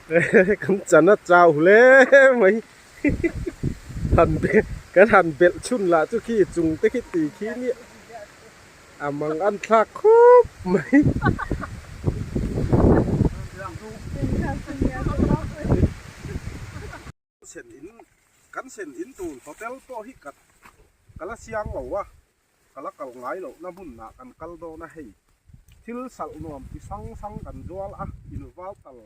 Kan chan a chau hle mai han kan han belh chhun lah chu khi chung te khi tui khi nia a mang an thlak khawp mai. Sen in kan sen in tur hotel pawh hi ka ka la siang lo a ka la kal ngai loh na hmun ah kan kal dawn a hei thil salh nuam ti hrang hrang kan zual a inval tal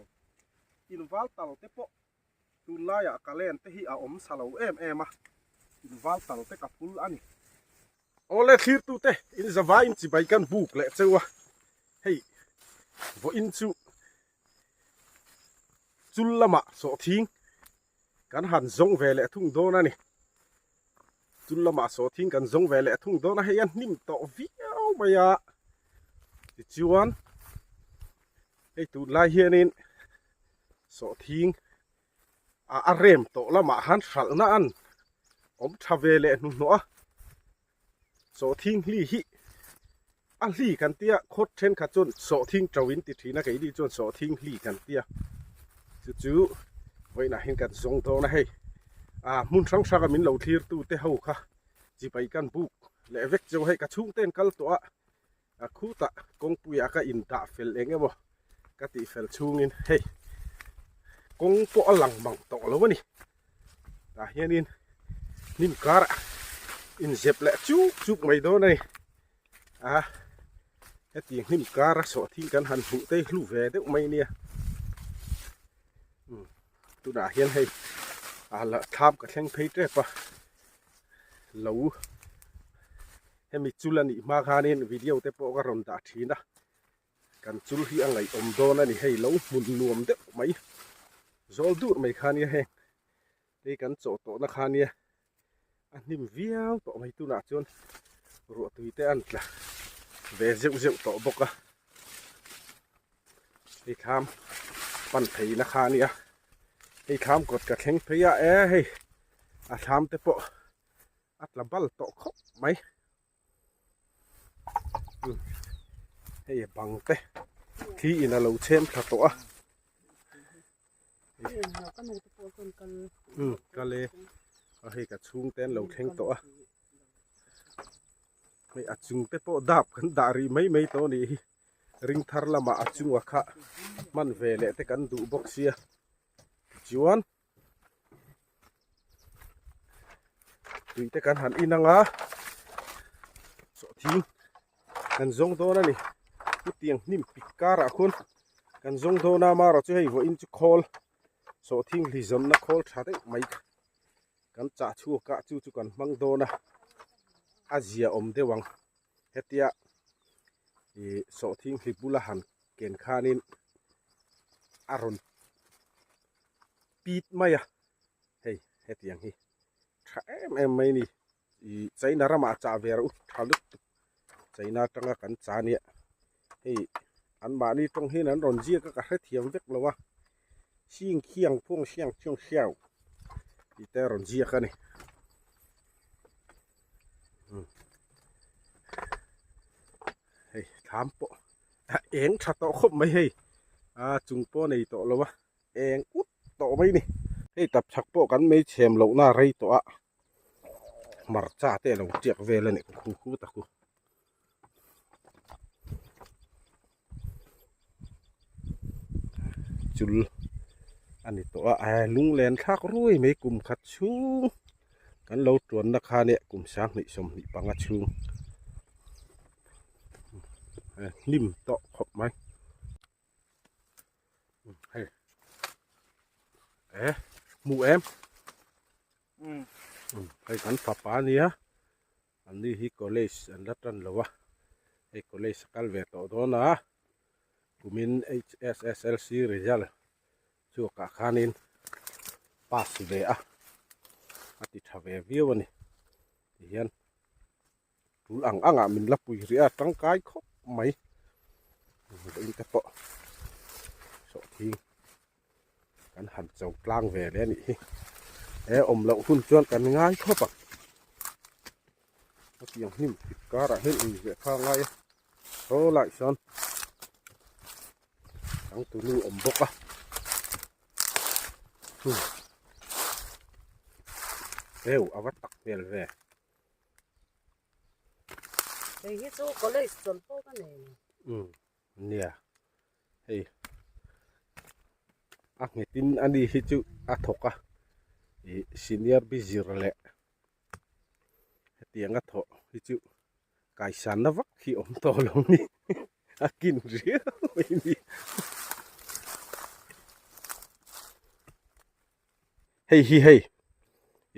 inval tal te pawh tunlai ah ka len te hi a awm sa lo em em a inval tal te ka phul a ni. Awle thlir tu te in zavai in chibai kan buk leh cheu a hei vawiin chu Chul lamah sawhthing kan han zawng ve leh thung dawn a ni. Chul lamah sawhthing kan zawng ve leh thung dawn a, hei a hnim tawh viau mai a. Tichuan hei tunlai hianin sawhthing a rem tawh lamah han hralhna an awm tha ve leh hnuhnawh a. Sawhthing hli hi a hli kan tia khawt thenkhat chuan sawhthing to in ti thin a keini chuan sawhthing hli kan tia chu chu vawiinah hian kan zawng dawn a hei ah hmun hrang hrang a min lo thlir tu te ho kha chibai kan buk leh vek chu hei ka chhungte an kal tawh a a khutah kawngpuiah ka indah fel eng emaw ka tih fel chhungin hei kawng pawh a lang mang tawh lo a ni tah hianin hnim karah inzep leh chuk chuk mai dawn a ni a heti hnim kara sawhthing kan han hmuh te hi hlu ve deuh mai nia tunah hian hei a la thlam ka thleng phei tep a lo. Hemi chul a nih hma khanin video te pawh ka rawn dah thin a, kan chul hi a ngaihawm dawn a ni hei lo hmun nuam deuh mai zawl dur mai kha nia heng hei kan chawh tawhna kha nia a hnim viau tawh mai tunah chuan ruahtui te an tla ve zeuh zeuh tawh bawk a hei thlam pan pheina kha nia hei thlam kawt ka thleng phei a e hei a thlam te pawh a tla bal tawh khawp mai hei bang te thli in a lo chhem thla tawh a kal e a hei ka chhung te an lo thleng tawh a hei a chung te pawh dap kan dah rih mai mai tawh a nih hi ring thar lamah a chunga kha hman ve leh te kan duh bawk sia tichuan. Tui te kan han in anga sawhthing kan zawng dawn a ni chutiang hnim pik karah khuan kan zawng dawn a amaherawh chu hei vawiin chu khawl sawhthing hli zawnna khawl tha deuh mai kan chah chhuak a chu chu kan hmang dawn a a zia awm deuh ang hetia ih sawhthing hli bula han ken khanin a rawn pit mai a hei hetiang hi tha em em mai a ni ih china ramah chah ve rawh u tha lutuk china atanga kan cha nia hei an mahni tawng hian an rawn ziak a ka hrethiam vek lo a hing khiang phuang hriang thiang hriau tih te a rawn ziak a ni hei thlam pawh a eng tha tawh khawp mai hei a chung pawh a nei tawh lo a. eng ut tawh mai ni. Hei tap chhak pawh kan mei chhem lohna rei tawh a, hmarcha te a lo tiak vel a nih khu khu ta khu. Chul a ni tawh a, a lunglen thlak rui mai kum khat chhung kan lo tuanna kha nia kum 2025 chhung hnim tawh khawp mai. Hei e hmu em hei kan fapa ania an ni hi college an la tan lo a hei college a kal ve tawh dawn a kumin H_S_S_L_C result chhuakah khanin pass ve a a ti tha ve viau a ni tihian. Tul ang ang ah min la pui rih a tangkai khawp mai vawiin te pawh sawhthing kan han cho tlang ve leh a nih hi he awm loh hun chuan kan ngai khawp ang hetiang hnim kip karah hian ui ve kha a ngai a saw laiah sawn changtunu awm bawk a. Heu a va tak hmel ve. Hei hi chu college chawlh pawh ka nei lo. Umm nia hei a nghetin ani hi chu a thawk a ih senior bi zir leh hetiang a thawh hi chu kaisanna vak hi awm tawh lo ni a kin riau mai ni. Hei hi hei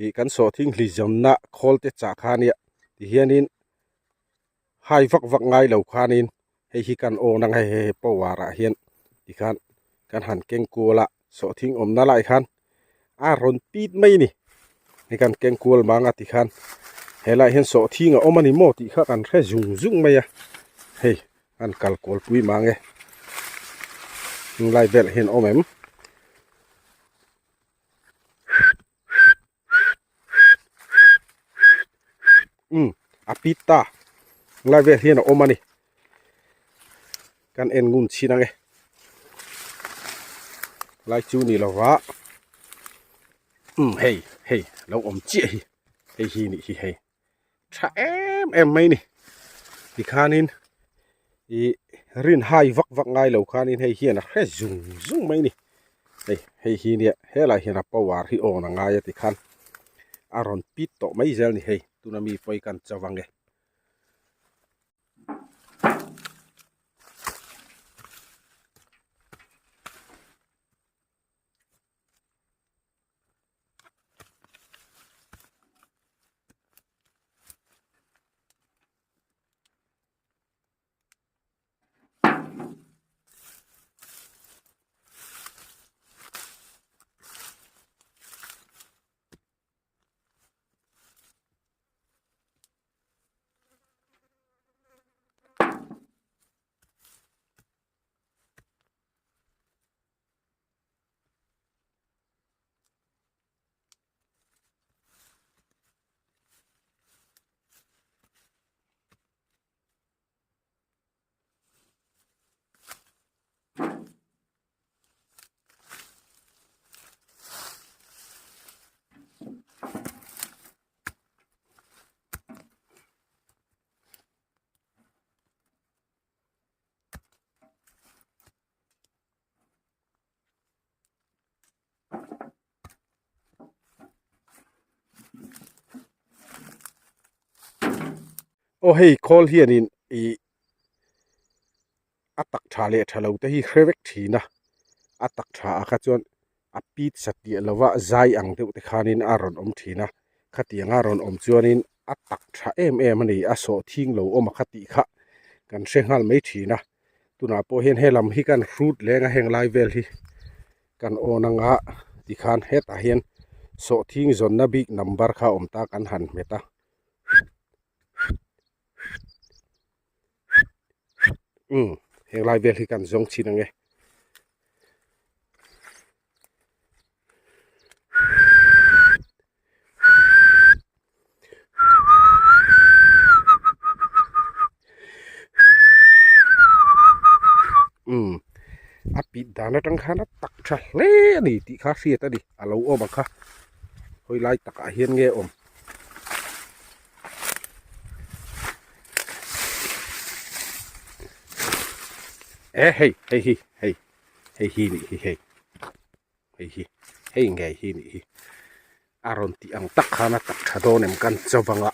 ih kan sawhthing hli zawnna khawl te chah kha ania tihianin hai vak vak ngai lo khanin hei hi kan awn ang hei hei power ah hian tikhan kan han keng kual a sawhthing awmna lai khan a rawn pit mai a ni hei kan keng kual mang a tikhan helaiah hian sawhthing a awm a ni maw tih kha kan hre zung zung mai a hei an kal kual pui mang e heng lai velah hian a awm em. Umm a pit ta lai vel hian a awm a ni kan en ngun chhin ang e lai chu ni lova umm hei hei lo awm chiah hi hei hi nih hi hei. tha em em mai ni tikhanin ih rin hai vak vak ngai lo khanin hei hian a hre zung zung mai ni hei hei hi nia helai hian a power hi on a ngai a tikhan a rawn pit tawh mai zel ni hei tuna mi pawi kan cho ang e. Aw hei khawl hianin ih a tak tha leh tha lo te hi hre vek thin a a tak tha ah kha chuan a pit satliah lova zai ang deuh te khanin a rawn awm thin a khatiang a rawn awm chuanin a tak tha em em a ni a sawhthing lo awm a kha tih kha kan hre nghal mai thin a. Tunah pawh hian helam hi kan hrut leng a heng lai vel hi kan awn anga tikhan hetah hian sawhthing zawnna bik number kha a awm ta kan han hmet a umm heng lai vel hi kan zawng chhin ang e. Umm a pit dan atang khan a tak tha hle a ni tih kha hriat a ni a lo awm ang kha hawi lai takah hian nge awm. E hei hei hi hei hei hi nih hi hei hei hi hei ngei hi nih hi a rawn tih ang tak khan a tak tha dawn em kan chaw vang a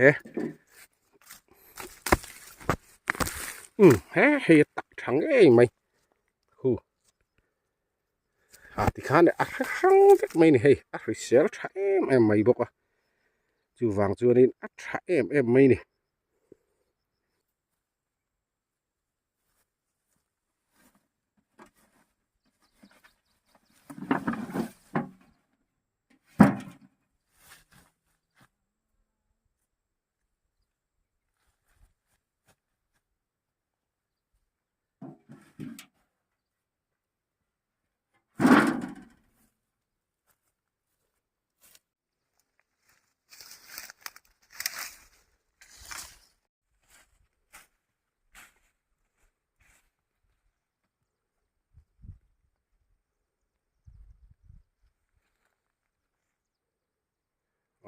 e um he hei a tak tha ngei mai hu ah tikhan a hre hrang vek mai a ni hei a hrisel tha em em mai bawk a chuvang chuanin a tha em em mai a ni.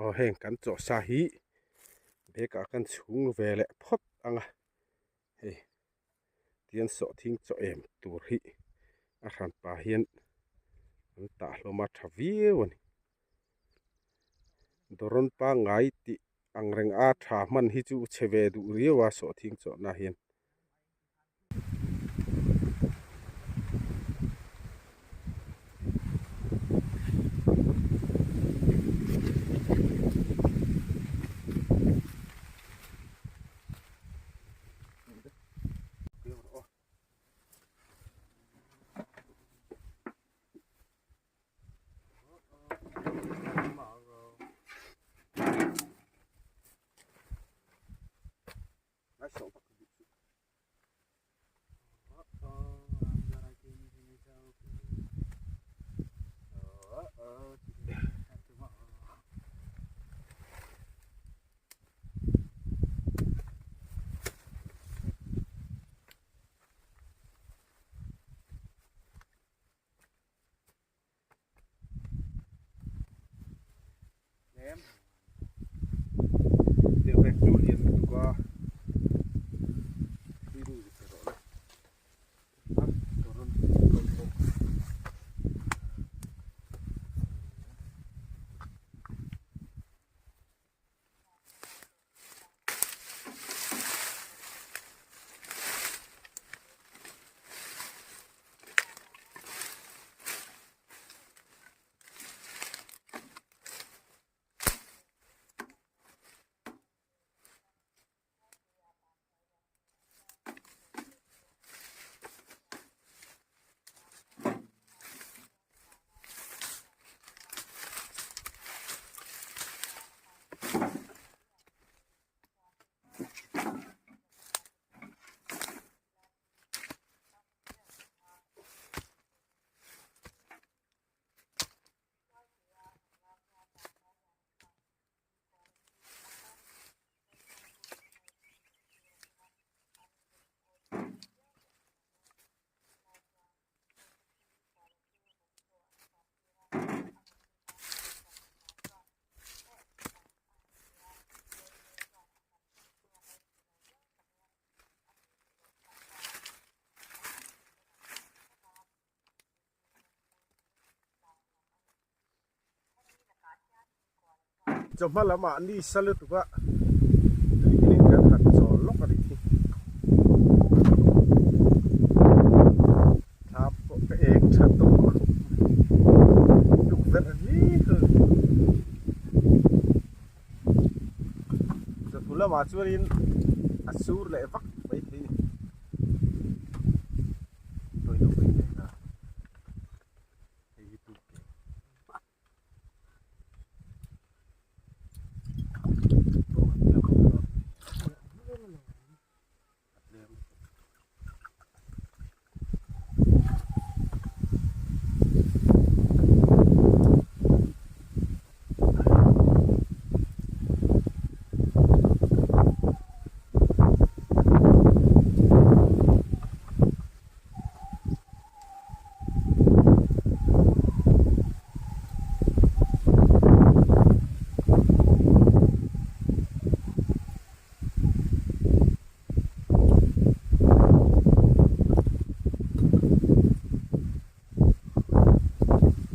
Aw heng kan chaw sa hi bag ah kan chhung ve leh phawt ang a hei tian sawhthing chaw em tur hi a hran pah hian an tah hlawm a tha viau a ni. Dawrawn pangngai tih ang reng a tha hman hi chu chhe ve duh riau a sawhthing chawhna hian. Chawhma lamah ni sa lutuk a tuiin kan han chawl lawk a nih hi. Thlam pawh ka eng tha tawh khawp mai. Tukverh ni hlawm. Chawhnu lamah chuanin a sur leh vak mai thei a ni.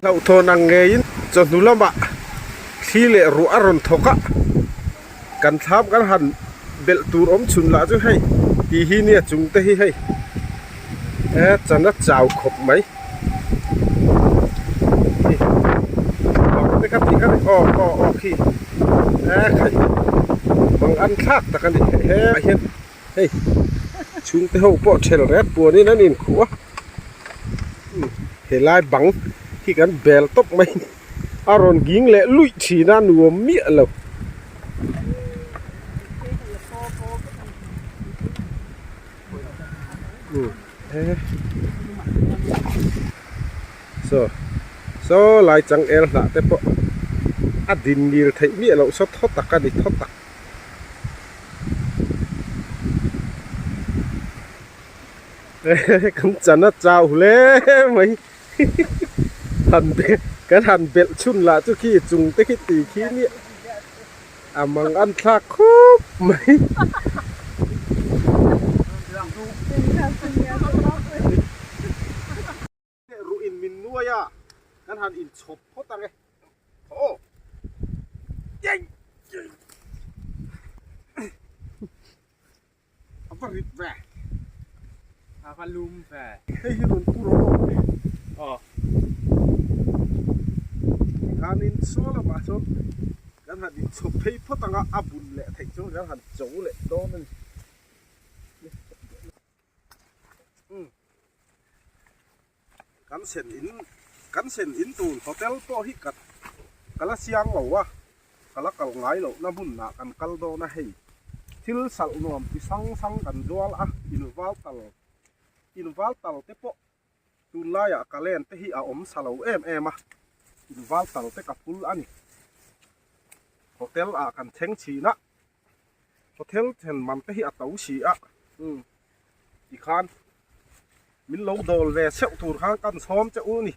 Hlauhthawn ang ngeiin chawhnu lamah thli leh ruah a rawn thawk a, kan thlam kan han belh tur awm chhun lah chu hei tih hi nia chung te hi hei e chan a chau khawp mai bang te kha tih kha aw aw aw khi e khai bang an thlak tak a ni he ah hian hei chhungte ho pawh ṭhel rep puanin an inkhuh a helai bang hi kan bel tawp mai a ni. A rawn ging leh luih thin a nuam miah lo. Saw saw lai changel hnah te pawh a din ngil theih miah loh saw thaw tak a ni thaw tak. Kan chan a chau hle mai. Han kan han belh chhun lah chu khi chung te khi tui khi nia. A mang an thlak khup mai. Ruh in min nuai a, kan han inchhawp phawt ang e. Aw. A va rit ve. A va lum ve. Hei hi rawn pu rawh aw. Aw. Tikhanin saw lamah chuan kan han inchhawp phei phawt ang a, a bun leh theih chuan kan han cho leh dawn a ni. Kan sen in kan sen in tur hotel pawh hi ka ka la siang lo a, ka la kal ngai loh na hmunah kan kal dawn a hei. Thil salh nuam ti sang sang kan zual a, inval tal inval tal te pawh tunlaiah ka len te hi a awm sa lo em em a, inval tal te ka phul a ni. Hotel ah kan thleng chhin a. Hotel then man te hi a to si a, umm tikhan min lo dawl ve seuh tur khan kan sawm che u ni.